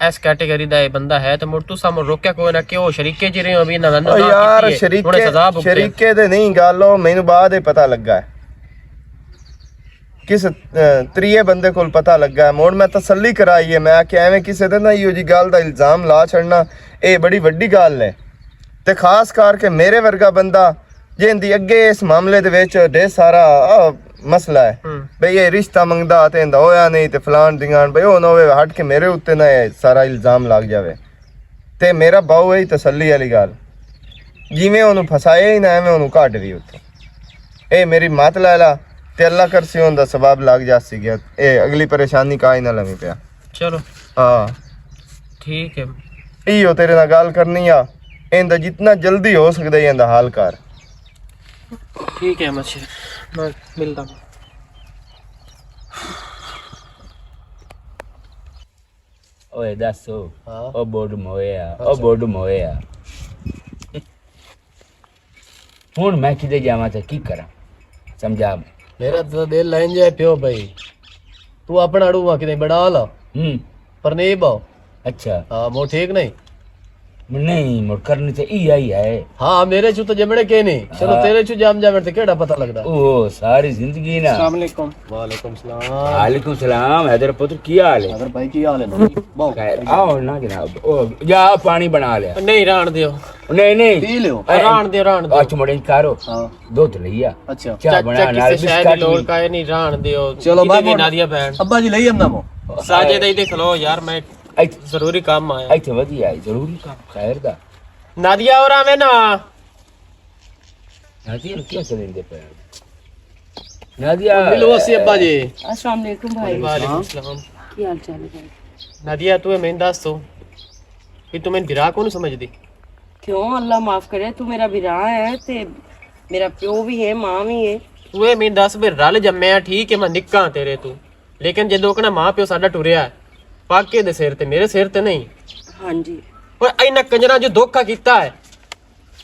اس کیٹیگری دا اے بندہ ہے، تے مڑ تساں مڑ روکیا کوئی نہ کہ او شریکے جی رہے ہو، بھی انہاں او یار، کیتی ہے، انہاں نے شریکے، سزا بھگتی۔ شریکے دے نہیں، گل او مینوں بعد ہی پتا لگا ہے۔ کس، اہ، تریے بندے کول پتا لگا ہے۔ مڑ میں تسلی کرائی ہے، میں آکھیا ایویں کسے تے نہ ایہو جی گل دا الزام لا چھڑنا، اے بڑی وڈی گل ہے۔ تے خاص کر کے میرے ورگا بندہ جیندی اگے اس معاملے دے وچ ڈھیر سارا، آ، مسئلہ ہے۔ ہوں۔ بھئی اے رشتہ منگدا تے ایندا ہویا نہیں تے فلان دھیان، بھئی او نہ ہووے ہٹ کے میرے اُتے نہ اے سارا الزام لگ جاوے۔ تے میرا باؤ اے تسلی والی گل، جیویں اونوں پھسایا ہی نہ ایویں اونوں کڈ وی اُتھوں۔ اے میری مت لیلا، تے اللہ کرسی اوندا ثواب لگ جاسی گیا۔ اے اگلی پریشانی کائی نہ لویں پیا۔ چلو۔ ہاں۔ ٹھیک ہے۔ ایہو تیرے نال گل کرنی آ، ایندا جتنا جلدی ہو سکدا ہے ایندا حل کر۔ ٹھیک ہے مچھر، میں ملدا ہوں۔ اوئے دسو، ہاں۔ او بوڈ مویا، او اچھا۔ بوڈ مویا۔ ہن میں کدے جاواں تے کی کراں؟ سمجھا۔ میرا تو دل لائن جائے پیو بھائی۔ تو اپنا اڑو وہاں کدے بڑا لا۔ ہوں۔ پر نہیں باؤ۔ اچھا۔ ہاں، مو ٹھیک نہیں۔ نہیں، مڑ کرنی تے ای آئی ہے۔ ہاں، میرے چو تو جمڑے کے نہیں۔ چلو، ہاں۔ تیرے چو جام جامن تے کیڑا پتہ لگدا؟ او، ساری زندگی نا۔ السلام علیکم۔ وعلیکم السلام۔ وعلیکم السلام۔ حیدر پتر، کی حال ہے؟ حیدر بھائی، کی حال ہے؟ بہت خیر۔ آؤ نا جناب۔ او، جا پانی بنا لیا۔ نہیں، ران دیو۔ نہیں، نہیں۔ پی لیو۔ اے، ران دیو، ران دیو۔ اچھا، مڑے کرو۔ ہاں۔ دودھ لیا۔ اچھا۔ چاہ بنا، چاہ نال کسے شے دی بسکٹ لوڑ بھی۔ کائے نہیں، ران دیو۔ چلو، جدے بابا۔ نادیا بہن۔ ابا جی، لئی امنا مو۔ ساجے دے دے کھلو یار، میں ایتھے۔ ضروری کام آیا۔ ایتھے ودی آئی، ضروری کام، خیر دا۔ نادیا، اور آویں نا۔ نادیا نوں کیا کریں دے پے؟ نادیا۔ ملو اسی ابا جی۔ السلام علیکم بھائی۔ وعلیکم السلام۔ کی حال چال ہے بھائی؟ نادیا، تو میں دس تو کہ تو میں برا کون سمجھدی؟ کیوں؟ اللہ معاف کرے، تو میرا برا ہے تے میرا پیو بھی ہے، ماں بھی ہے۔ تو میں دس، بے رل جمے آ، ٹھیک ہے، میں نکا تیرے تو، لیکن جدوں کنا ماں پیو ساڈا ٹریا ہے، پاکے دے سر تے، میرے سر تے نہیں۔ ہاں جی۔ پر اینا کنجراں جو دھوکا کیتا ہے،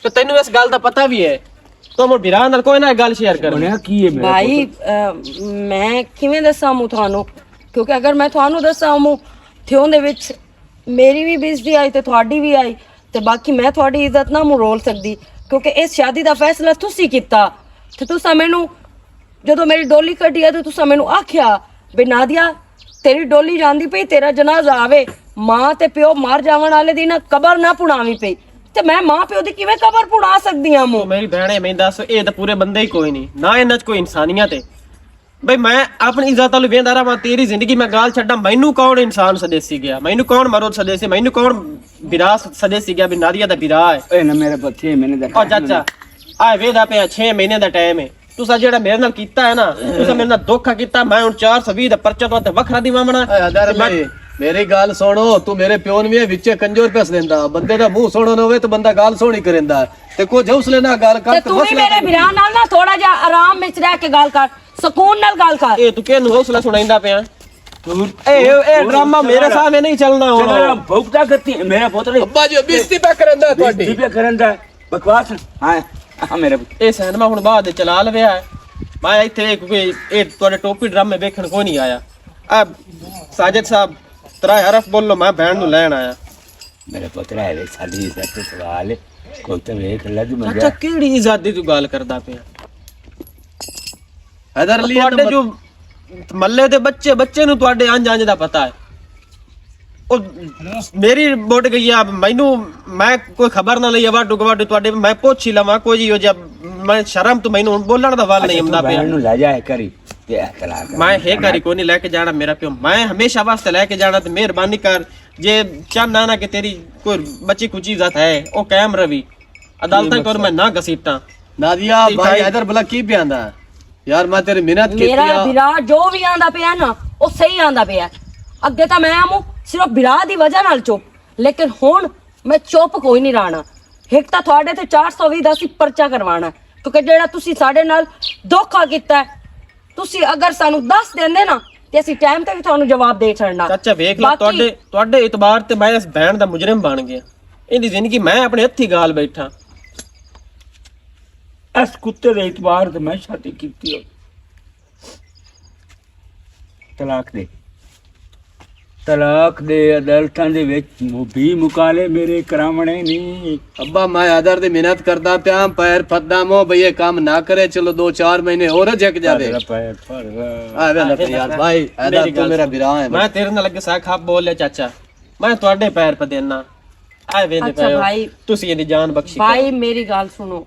تے تینوں اس گل دا پتہ بھی ہے، تو مڑ بھرا نال کوئی نہ گل شیئر کر۔ بنیا کی ہے میرا بھائی، پتر؟ اہ، میں کیویں دساں مو تھانوں؟ کیونکہ اگر میں تھانوں دساں مو، تھیوں دے وچ میری بھی بےعزتی آئی تے تھوڑی بھی آئی، تے باقی میں تھوڑی عزت نہ مو رول سکدی، کیونکہ اس شادی دا فیصلہ تسی کیتا۔ تے تساں مینوں، جدوں میری ڈولی کڈی آ تے تساں مینوں آکھیا، "بے نادیا، تیری ڈولی جاندی پئی، تیرا جنازہ آوے، ماں تے پیو مر جاون والے دی نہ قبر نہ پڑاوی پئی۔" تے میں ماں پیو دی کیویں قبر پڑا سکدی ہاں مو؟ میری بہن، میں دس، اے تے پورے بندے ہی کوئی نہیں، نہ انہاں چ کوئی انسانیت ہے۔ بھائی، میں اپنی عزت والوں ویندا رہا، تیری زندگی میں گال چھڈا، مینوں کون انسان سدے سی گیا، مینوں کون مرد سدے سی، مینوں کون برا سدے سی گیا، بے نادیا دا برا ہے۔ اے نہ میرے پاس چھ مہینے دا او ٹائم چاچا، ہے۔ آئے ویدا پیا، چھ مہینے دا ٹائم ہے۔ تسا جیڑا میرے نال کیتا ہے نا، تسا میرے نال دھوکا کیتا۔ میں ہن چار سو ویہہ دا پرچہ تو تے وکھرا دیواونا۔ اے حیدر، میری گل سنو، تو میرے پیو نوں وی وچے کنجور پیس دیندا، بندے دا منہ سونا نہ ہوئے تو بندہ گل سونی کریندا۔ تے کچھ حوصلے نال گل کر، تے تو وی میرے بھرا نال نا تھوڑا جا آرام وچ رہ کے گل کر، سکون نال گل کر۔ اے تو کینوں حوصلہ سنائیندا پیا؟ اے، اے، اے ڈرامہ میرے سامنے نہیں چلنا ہن۔ بھوکتا کرتی میرا پتر۔ ابا جی، بے عزتی پہ کرندا ہے تہاڈی۔ بے عزتی پہ کرندا ہے۔ بکواس۔ ہاں، ہاں، میرے پتر۔ اے سینما ہن بعد چلا لویا ہے۔ میں ایتھے کوئی اے تہاڈے ٹوپی ڈرامے ویکھن کوئی نہیں آیا۔ اے ساجد صاحب، ترا حرف بولو، میں بہن نوں لین آیا۔ میرے پتر ہے وے، ساڈی عزت تے سوال ہے۔ کوئی تے ویکھ لے جو چاچا، کیڑی عزت دی تو گل کردا پیا؟ حیدر علی تہاڈے جو ملے دے بچے، بچے نوں تہاڈے انج انج دا پتہ ہے۔ او میری بوٹ گئی ہے، مینوں، میں کوئی خبر نہ لئی، واڈو گواڈو تہاڈے میں پوچھ ہی لواں، کوئی ہو جا، میں شرم تو مینوں ہن بولن دا ول نہیں آمدا پیا۔ نوں لے جایا کری، تے طلاق۔ میں ہے کری کوئی نہیں لے کے جانا میرا پیو، میں ہمیشہ واسطے لے کے جانا۔ تے مہربانی کر، جے چاہنا نہ کہ تیری کوئی بچی کچی عزت ہے، او قائم روی۔ عدالتاں کور میں نہ گھسیٹاں۔ نادیا، بھائی حیدر بلا کی پیاندا؟ یار، میں تیری منت کیتی میرا آ۔ بھرا جو بھی آندا پیا نا، او صحیح آندا پیا۔ اگے تاں میں آموں صرف بھرا دی وجہ نال چپ، لیکن ہن میں چپ کوئی نہیں رہنا۔ ہک تاں تہاڈے تے چار سو وی دا سی پرچہ کروانا، کیونکہ جیڑا تسی ساڈے نال دھوکا کیتا ہے، تسی اگر سانو دس دیندے نا، تے اسی ٹائم تے وی تہانوں جواب دے چھڑنا۔ چاچا، ویکھ لو، باقی تہاڈے، تہاڈے اعتبار تے میں اس بہن دا مجرم بن گیا۔ ایندی زندگی میں اپنے ہتھی گال بیٹھا۔ اس کتے دے اعتبار تے میں شادی کیتی ہو۔ طلاق دے۔ طلاق دے عدالتاں دے وچ مو-، بھی مقالے میرے کراونے نہیں۔ ابا، میں حیدر دی منت کردا پیا، پیر پھدا مو بھئی، یہ کام نہ کرے۔ چلو، دو چار مہینے اور جھک جاوے۔ پھر، پھر، پھر۔ آ ویلا تے یار، بھائی، حیدر میری تو گل میرا سن۔ بھرا ہے۔ میں تیرے نال لگے سا کھا بول لیا، چاچا۔ میں تہاڈے پیر پہ دینا۔ آ ویندے اچھا پے ہو۔ بھائی۔ تسی ایندی جان بخشی بھائی، کرو۔ میری گل سنو۔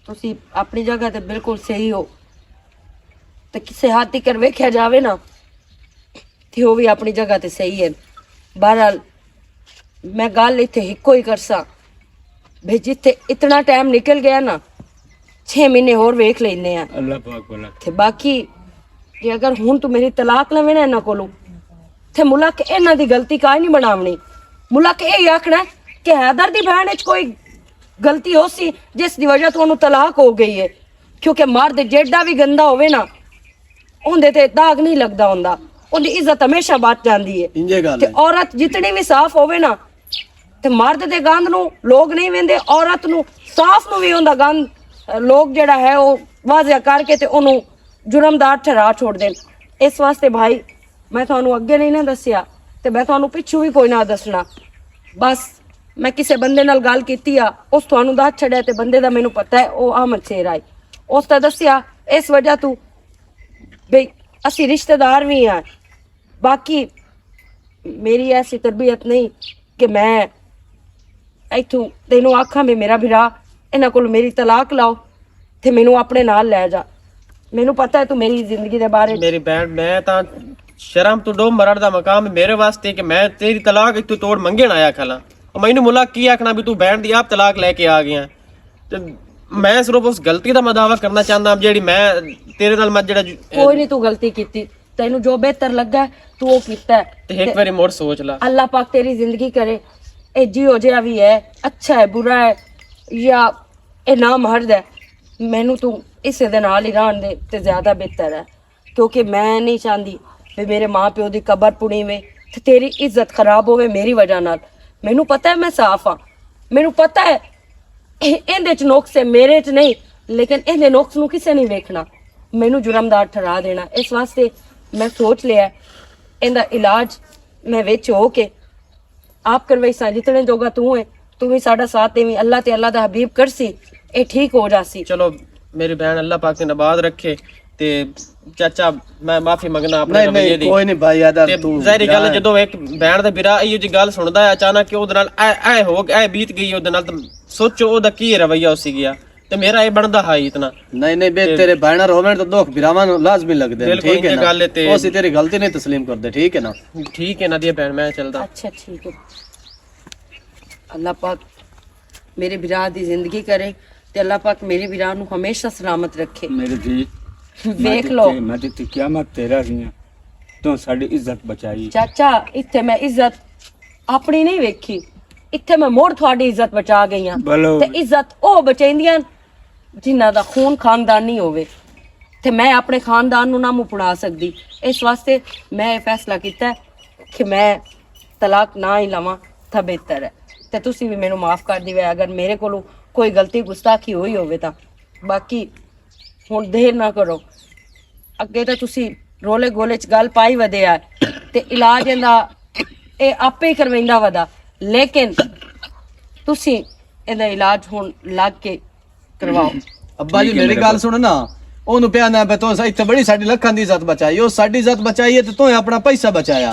تسی اپنی جگہ تے بالکل صحیح ہو۔ تے کسے حد تک ویکھیا جاوے نا، تے او وی اپنی جگہ تے صحیح ہے۔ بہرحال، میں گل ایتھے ہکو ہی کرساں، بھئی جتھے اتنا ٹائم نکل گیا نا، چھ مہینے ہور ویکھ لینے آں۔ اللہ پاک بھلا۔ تے باقی، جے اگر ہن تو میری طلاق لوے نا انہاں کولوں، تے ملک انہاں دی غلطی کائے نہیں بناونی۔ ملک اے ہی آکھنا ہے کہ حیدر دی بہن وچ کوئی غلطی ہو سی، جس دی وجہ تو انہوں طلاق ہو گئی ہے، کیونکہ مرد جیڈا بھی گندا ہووے نا، اوندے تے داغ نہیں لگدا ہوندا، اوندی عزت ہمیشہ بچ جاندی ہے۔ انجے گل تے ہے۔ عورت جتنی بھی صاف ہووے نا، تے مرد دے گند نو لوگ نہیں ویندے، عورت نو صاف نو وی اوندا گند، لوگ جڑا ہے، او واضح کر کے تے اونوں جرمدار ٹھہرا چھوڑ دین۔ اس واسطے بھائی، میں تانوں اگے نہیں نہ دسیا، تے میں تانوں پچھوں وی کوئی نہ دسنا۔ بس، میں کسے بندے نال گل کیتی آ، اس تانوں دس چھڈیا، تے بندے دا مینوں پتہ ہے، او احمد شیر آئی۔ اس تے دسیا، اس وجہ تو بھئی، اسی رشتہ دار وی ہاں۔ باقی میری ایسی تربیت نہیں کہ میں ایتھوں تینوں آکھاں، میں میرا بھرا، انہاں کول میری طلاق لاؤ تے مینوں اپنے نال لے جا۔ مینوں پتہ ہے تو میری زندگی دے بارے۔ میری بہن، میں تاں شرم تو ڈو مرن دا مقام ہے میرے واسطے کہ میں تیری طلاق ایتھوں توڑ منگن آیا کھلا۔ او مینوں ملا کی آکھنا بھی تو بہن دی آپ طلاق لے کے آ گیا۔ تے میں صرف اس غلطی دا مداوا کرنا چاہندا ہاں، جیڑی میں تیرے نال میں جیڑا جو کوئی نہیں، تو غلطی کیتی، تینوں جو بہتر لگا ہے، تو وہ کیتا ہے۔ تے ایک واری مڑ سوچ لا۔ اللہ پاک تیری زندگی کرے، اے جی ہو جیا بھی ہے، اچھا ہے، برا ہے، یا اے نامرد ہے، مینوں تو اسے دے نال ہی رہن دے تے زیادہ بہتر ہے۔ کیونکہ میں نہیں چاہندی کہ میرے ماں پیو دی قبر پڑی وے تے تیری عزت خراب ہوے میری وجہ نال۔ مینوں پتہ ہے میں صاف ہاں، مینوں پتہ ہے ایندے چ نقص ہے، میرے چ نہیں، لیکن ایندے نقص نوں کسے نہیں ویکھنا، مینوں جرمدار ٹھہرا دینا۔ اس واسطے میں سوچ لیا ہے، ایندا علاج میں وچ ہو کے آپ کرویساں، جتنے جوگا تو ہے، تو بھی ساڈا ساتھ دیویں، اللہ تے اللہ دا حبیب کرسی، اے ٹھیک ہو جاسی۔ چلو، میری بہن اللہ پاک نے آباد رکھے۔ تے چاچا، میں معافی منگنا اپنے نہیں، رویے نہیں، دی۔ کوئی نہیں بھائی، یاد آ تے تو ظاہری گل ہے، جدوں ایک بہن دا برا ایہو جی گل سندا ہے اچانک کہ اودے نال اے، اے ہو، اے بیت گئی اودے نال، تے سوچو اودے کی رویہ ہو سی گیا۔ تے میرا اے بندا ہا اتنا۔ نہیں، نہیں، بے تے تیرے بہناں روون تو دکھ بھراواں نوں لازمی لگدے نے، بالکل ٹھیک ہے انجے نا؟ گل ہے تے او اسی تیری غلطی نہیں تسلیم کردے، ٹھیک ہے نا؟ ٹھیک ہے نا دی بہن، میں چلدا۔ اچھا، ٹھیک ہے۔ اللہ پاک میرے بھرا دی زندگی کرے، تے اللہ پاک میرے ویراں نوں ہمیشہ سلامت رکھے۔ میرے جی، ویکھ لو۔ میں تے قیامت تیرا گیا، تو ساڈی عزت بچائی۔ چاچا، اتھے میں عزت اپنی نہیں ویکھی، اتھے میں مڑ تھوڑی عزت بچا گئی ہاں۔ بولو۔ تے عزت او بچیندیاں جنہاں دا خون خاندان نہیں ہووے۔ تے میں اپنے خاندان نوں نہ مپڑا سکدی، اس واسطے میں یہ فیصلہ کیتا ہے کہ میں طلاق نہ ہی لواں تاں بہتر ہے۔ تے تسی بھی مینوں معاف کر دیوے اگر میرے کولوں کوئی غلطی گستاخی ہوئی ہووے تاں۔ باقی ہن دیر نہ کرو، اگے تاں تسی رولے گولے چ گل پائی ودے آ، تے علاج ایندا اے آپے ہی کرویندا ودا، لیکن تسی ایندا علاج ہن لگ کے کرواؤ۔ ابا جی، میری گل سنو نا، اونوں پیا نہ پیا، تو اتنے بڑی ساڈی لکھاں دی عزت بچائی، او ساڈی عزت بچائی ہے تے تو اپنا پیسہ بچایا۔